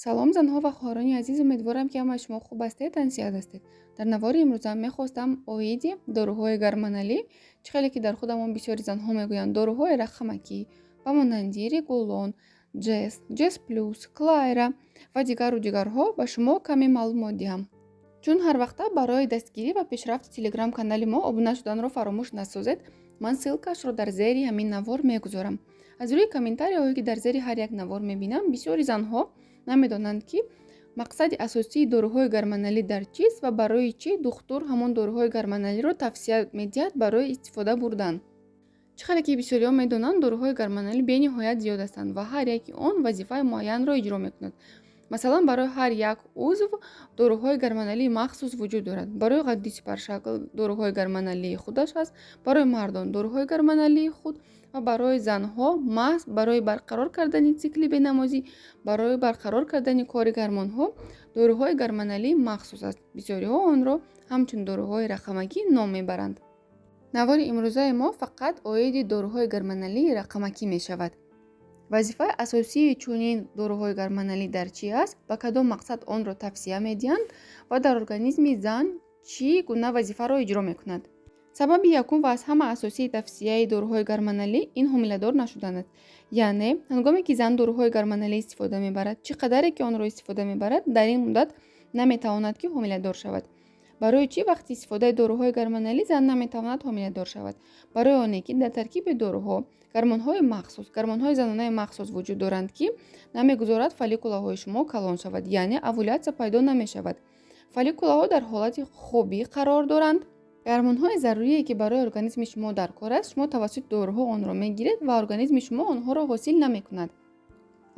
Салом, занҳо ва хоҳарони азиз! Умедворам, ки ҳамаи шумо хуб ҳастед, тансиҳат ҳастед. Дар навори имрӯза мехостам оиди доруҳои гормоналӣ, чӣ хеле ки дар худамон бисёри занҳо мегӯянд, доруҳои рақамакӣ ба монанди Регулон, Джест, Джест Плюс, Клайра ва дигару дигарҳо ба шумо каме маълумот диҳам. Чун ҳар вақта, барои дастгирӣ ва пешрафти телеграм-канали мо обуна шуданро фаромӯш насозед. Ман ссылкашро дар зери ҳамин навор мегузорам. Аз рӯи комментарияҳое, ки дар зери ҳар як навор мебинам, бисёри занҳо намедонанд, ки мақсади асосии доруҳои гормоналӣ дар чист ва барои чӣ духтур ҳамон доруҳои гормоналиро тавсия медиҳад барои истифода бурдан. Чӣ хеле ки бисёриҳо медонанд, доруҳои гормоналӣ бениҳоят зиёд ҳастанд ва ҳар яки он вазифаи муайянро иҷро мекунад. Масалан, барои ҳар як узв доруҳои гормоналии махсус вуҷуд дорад. Барои ғадуди сипаршакл доруҳои гормоналии худаш ҳаст, барои мардон доруҳои гормоналии худ ва барои занҳо маҳз барои барқарор кардани цикли бенамозӣ, барои барқарор кардани кори гормонҳо доруҳои гормоналии махсус аст. Бисёриҳо онро ҳамчун доруҳои рақамакӣ ном мебаранд. Навори имрӯзаи мо фақат оиди доруҳои гормоналии рақамакӣ мешавад. Вазифаи асосии чунин доруҳои гормоналӣ дар чӣ аст, ба кадом мақсад онро тавсия медиҳанд ва дар организми зан чӣ гуна вазифаро иҷро мекунад. Сабаби якум ва аз ҳама асосии тавсияи доруҳои гормоналӣ ин ҳомиладор нашудан аст. Яъне ҳангоме ки зан доруҳои гормоналӣ истифода мебарад, чӣ қадаре ки онро истифода мебарад, дар ин муддат наметавонад, ки ҳомиладор шавад. Барои чӣ вақти истифодаи доруҳои гормоналӣ зан наметавонад ҳомиладор шавад? Барои оне ки дар таркиби доруҳо гормонҳои махсус, гормонҳои занонаи махсус вуҷуд доранд, ки намегузорад фолликулаҳои шумо калон шавад, яъне овулятсия пайдо намешавад. Фолликулаҳо дар ҳолати хобӣ қарор доранд. Гормонҳои зарурие, ки барои организми шумо дар кор аст, шумо тавассути доруҳо онро мегиред ва организми шумо онҳоро ҳосил намекунад.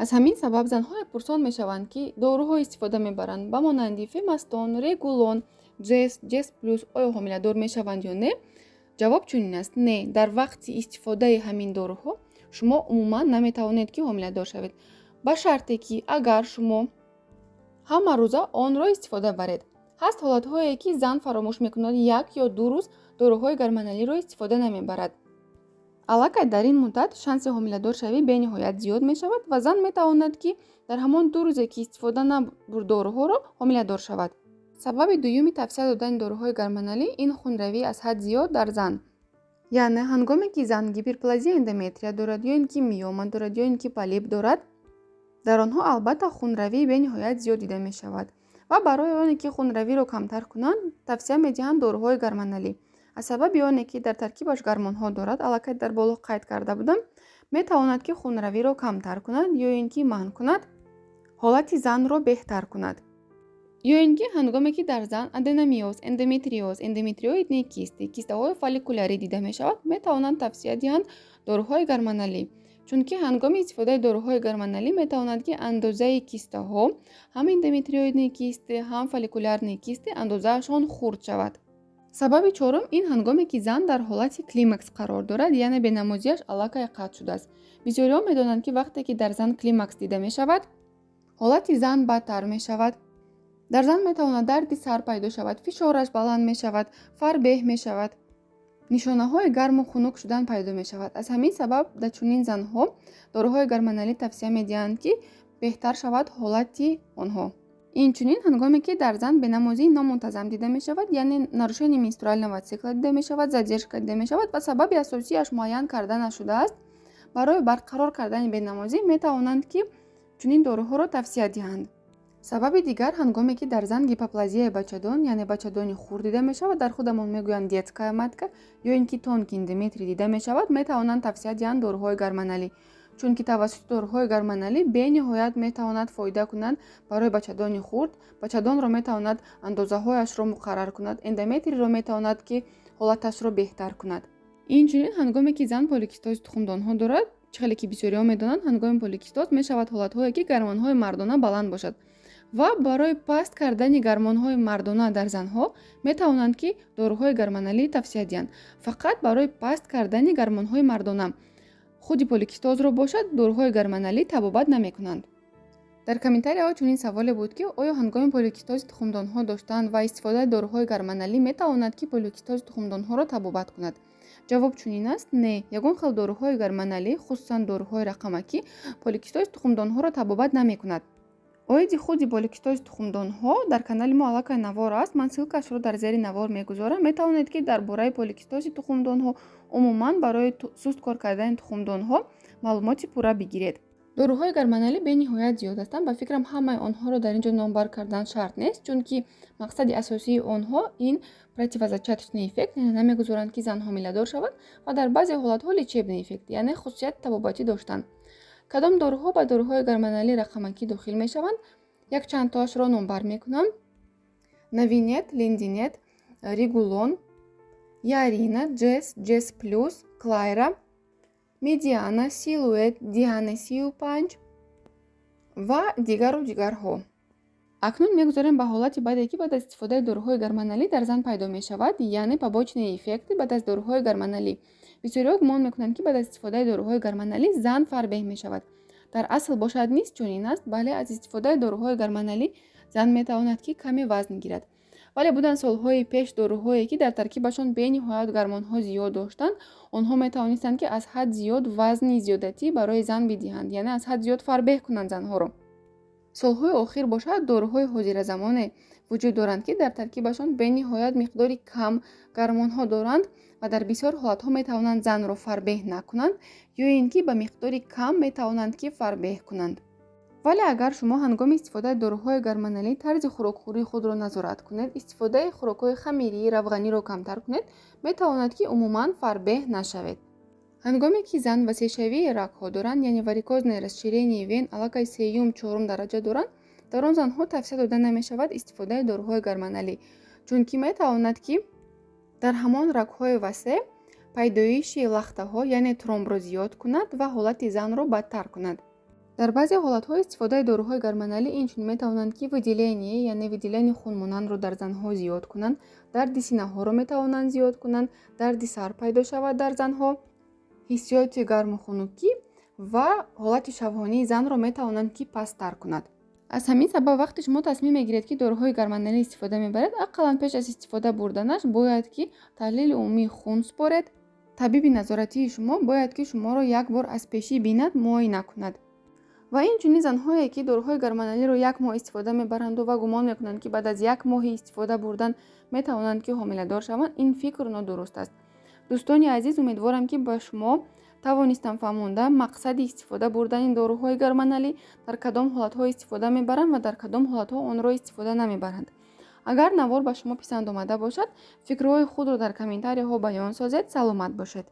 Аз ҳамин сабаб занҳое пурсон мешаванд, ки доруҳо истифода мебаранд, ба монанди Фемастон, Регулон, Джест, Джест Плюс, оё ҳомиладор мешаванд ё не? Ҷавоб чунин аст: не, дар вақти истифодаи ҳамин доруҳо шумо умуман наметавонед, ки ҳомиладор шавед, ба шарте ки агар шумо ҳамарӯза онро истифода баред. Ҳаст ҳолатҳое, ки зан фаромӯш мекунад, 1 ё 2 рӯз доруҳои гормоналиро истифода намебарад. Аллакай дар ин муддат шанси ҳомиладоршавӣ бениҳоят зиёд мешавад ва зан метавонад, ки дар ҳамон 2 рӯзе, ки истифода набурд доруҳоро, ҳомиладор шавад. Сабаби дуюми тавсия додани доруҳои гормоналӣ ин хунравӣ аз ҳад зиёд дар зан. Яъне ҳангоме ки зан гиперплазия эндометрия дорад ё ин ки миома дорад, ё ин ки полип дорад, дар онҳо албатта хунравии бениҳоят зиёд дида мешавад ва барои оне ки хунравиро камтар кунанд, тавсия медиҳанд доруҳои гормоналӣ. Аз сабаби оне ки дар таркибаш гормонҳо дорад, аллакай дар боло қайд карда будам, метавонад, ки хунравиро камтар кунад ё ин ки манъ кунад, ҳолати занро беҳтар кунад. Ё ин ки ҳангоме ки дар зан аденомиоз, эндометриоз, эндометриоидные кисты, кистаҳои фолликулярӣ дида мешавад, метавонанд тавсия диҳанд доруҳои гормоналӣ, чунки ҳангоми истифодаи доруҳои гормоналӣ метавонад, ки андозаи кистаҳо, ҳам эндометриоидные кисты, ҳам фолликулярные кисты, андозаашон хурд шавад. Сабаби чорум ин ҳангоме ки зан дар ҳолати климакс қарор дорад, яъне бенамозиаш аллакай қатъ шудааст. Бисёриҳо медонанд, ки вақте ки дар зан климакс дида мешавад, ҳолати зан бадтар мешавад. Дар зан метавонад дарди сар пайдо шавад, фишораш баланд мешавад, фарбеҳ мешавад, нишонаҳои гарму хунук шудан пайдо мешавад. Аз ҳамин сабаб дар чунин занҳо доруҳои гормоналӣ тавсия медиҳанд, ки беҳтар шавад ҳолати онҳо. Инчунин ҳангоме ки дар зан бенамозии номунтазам дида мешавад, яъне нарушение менструального цикла дида мешавад, задержка дида мешавад ва сабаби асосиаш муайян карда нашудааст, барои барқарор кардани бенамозӣ метавонанд, ки чунин доруҳоро тавсия диҳанд. Сабаби дигар ҳангоме ки дар зан гипоплазияи бачадон, яъне бачадони хурд дида мешавад, дар худамон мегӯянд детская матка, ё ин ки тонкий эндометрий дида мешавад, метавонанд тавсия диҳанд доруҳои гормоналӣ, чунки тавассути доруҳои гормоналӣ бениҳоят метавонад фоида кунад барои бачадони хурд. Бачадонро метавонад андозаҳояшро муқаррар кунад, эндометрийро метавонад, ки ҳолаташро беҳтар кунад. Инчунин ҳангоме ки зан поликистози тухмдонҳо дорад. Чӣ хеле ки бисёриҳо медонанд, ҳангоми поликистоз мешавад ҳолатҳое, ки гормонҳои мардона баланд бошад ва барои паст кардани гормонҳои мардона дар занҳо метавонанд, ки доруҳои гормоналӣ тавсия диҳанд. Фақат барои паст кардани гормонҳои мардона. Худи поликистозро бошад, доруҳои гормоналӣ табобат намекунанд. Дар комментарияҳо чунин саволе буд, ки оё ҳангоми поликистози тухмдонҳо доштан ва истифодаи доруҳои гормоналӣ метавонад, ки поликистози тухмдонҳоро табобат кунад? Ҷавоб чунин аст: не, ягон хел доруҳои гормоналӣ, хусусан доруҳои рақамакӣ, поликистози тухмдонҳоро табобат намекунад. Оиди худи поликистози тухмдонҳо дар канали мо аллакай навор аст. Ман ссылкашро дар зери навор мегузорам. Метавонед, ки дар бораи поликистози тухмдонҳо, умуман барои суст кор кардани тухмдонҳо маълумоти пурра бигиред. Доруҳои гормоналӣ бениҳоят зиёд ҳастанд. Ба фикрам, ҳамаи онҳоро дар ин ҷо номбар кардан шарт нест, чунки мақсади асосии онҳо ин противозачаточный эффект, яъне намегузоранд, ки зан ҳомиладор шавад, ва дар баъзе ҳолатҳо лечебный эффект, яъне хусусияти табобатӣ доштанд. Кадом доруҳо ба доруҳои гормоналӣ рақамакӣ дохил мешаванд? Якчандтоашро номбар мекунам: Новинет, Линдинет, Регулон, Ярина, Джес, Джес плюс, Клайра, Медиана, Силуэт, Диана 35 ва дигару дигарҳо. Акнун мегузорем ба ҳолати баъде, ки баъд аз истифодаи доруҳои гормоналӣ дар зан пайдо мешавад, яъне побочные эффекты баъд аз доруҳои гормоналӣ. Бисёриҳо гумон мекунанд, ки баъд аз истифодаи доруҳои гормоналӣ зан фарбеҳ мешавад. Дар асл бошад, низ чунин аст. Бале, аз истифодаи доруҳои гормоналӣ зан метавонад, ки каме вазн гирад. Вале буданд солҳои пеш доруҳое, ки дар таркибашон бениҳоят гормонҳо зиёд доштанд. Онҳо метавонистанд, ки аз ҳад зиёд вазни зиёдатӣ барои зан бидиҳанд, яъне аз ҳад зиёд фарбеҳ кунанд занҳоро. Солҳои охир бошад, доруҳои ҳозиразамоне вуҷуд доранд, ки дар таркибашон бениҳоят миқдори кам гормонҳо доранд ва дар бисёр ҳолатҳо метавонанд занро фарбеҳ накунанд ё ин ки ба миқдори кам метавонанд, ки фарбеҳ кунанд. Вале агар шумо ҳангоми истифодаи доруҳои гормоналӣ тарзи хӯрокхӯрии худро назорат кунед, истифодаи хӯрокҳои хамирӣ, равғаниро камтар кунед, метавонад, ки умуман фарбеҳ нашавед. Ҳангоме ки зан васеъшавии рагҳо доранд, яъне варикозное расширение вен аллакай сеюм, чорум дараҷа доранд, дар он занҳо тавсия дода намешавад истифодаи доруҳои гормоналӣ, чунки метавонад, ки дар ҳамон рагҳои васеъ пайдоиши лахтаҳо, яъне тромбро зиёд кунад ва ҳолати занро бадтар кунад. Дар баъзе ҳолатҳо истифодаи доруҳои гормоналӣ инчунин метавонанд, ки выделение, яъне выделение хунмонандро дар занҳо зиёд кунанд, дарди синаҳоро метавонанд зиёд кунанд, дарди сар пайдо шавад дар занҳо, ҳиссиёти гарму хунукӣ ва ҳолати шавҳонии занро метавонанд, ки пасттар кунад. Аз ҳамин сабаб, вақте шумо тасмим мегиред, ки доруҳои гормоналӣ истифода мебаред, ақаллан пеш аз истифода бурданаш бояд, ки таҳлили умумии хун супоред. Табиби назоратии шумо бояд, ки шуморо як бор аз пешӣ бинад, муоина кунад. Ва инчунин занҳое, ки доруҳои гормоналиро як моҳ истифода мебаранду ва гумон мекунанд, ки баъд аз як моҳи истифода бурдан метавонанд, ки ҳомиладор шаванд, ин фикр нодуруст аст. Дӯстони азиз, умедворам, ки ба шумо тавонистам фаҳмонда мақсади истифода бурдани доруҳои гормоналӣ, дар кадом ҳолатҳо истифода мебаранд ва дар кадом ҳолатҳо онро истифода намебаранд. Агар навор ба шумо писанд омада бошад, фикрҳои худро дар комментарияҳо баён созед. Саломат бошед.